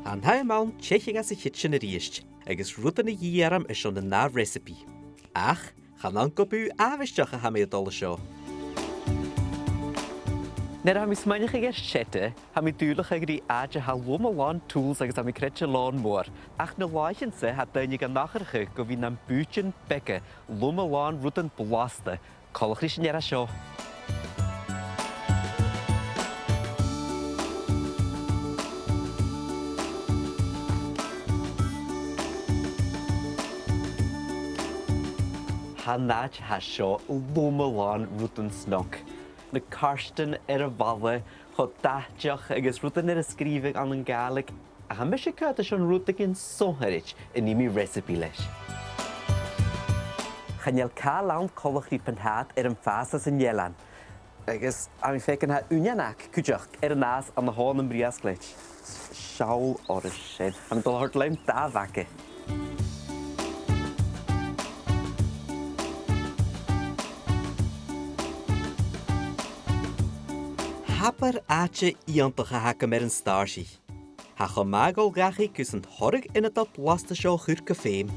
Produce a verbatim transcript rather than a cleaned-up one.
An t-àm ann teicheadh às a' chidsin a-rithist, agus rudan a dhìth orm airson an ath recipe. Ach, chan ann gu bith àbhaisteach a tha mi a' dol an seo. Nuair a tha mi a' smaoineachadh air seada, tha mi duilich a dh'aithghearr àite a tha loma-làn tools agus tha mi creidsinn làn-mhòr. Ach na làithean-sa, tha daoine gan atharrachadh gu bhith nam bùithtean beaga, loma-làn rudan blasta, coltach ri seo an-dràsta. Tha an àite a tha seo loma-làn rudan snog. Na cairtean air a' bhalla, cho dathach agus rudan air an sgrìobhadh ann an Gàidhlig, ach tha mise a' coimhead airson rudeigin sònraichte a nì mi recipe leis. Chan eil càil ann coltach ri buntàta air am fàs anns an eilean. Agus tha mi a' faicinn tha uinnean aca cuideachd air an fhàs ann an seo ann am Briasglaid. Seall orra sin. Tha mi a' dol a thoirt leam dà bhaga. Abair àite iongantach a th' agam air an stàirsich. Tha e cho math a dhol dhachaigh gus an toradh ionadail bhlasta seo a chur gu feum.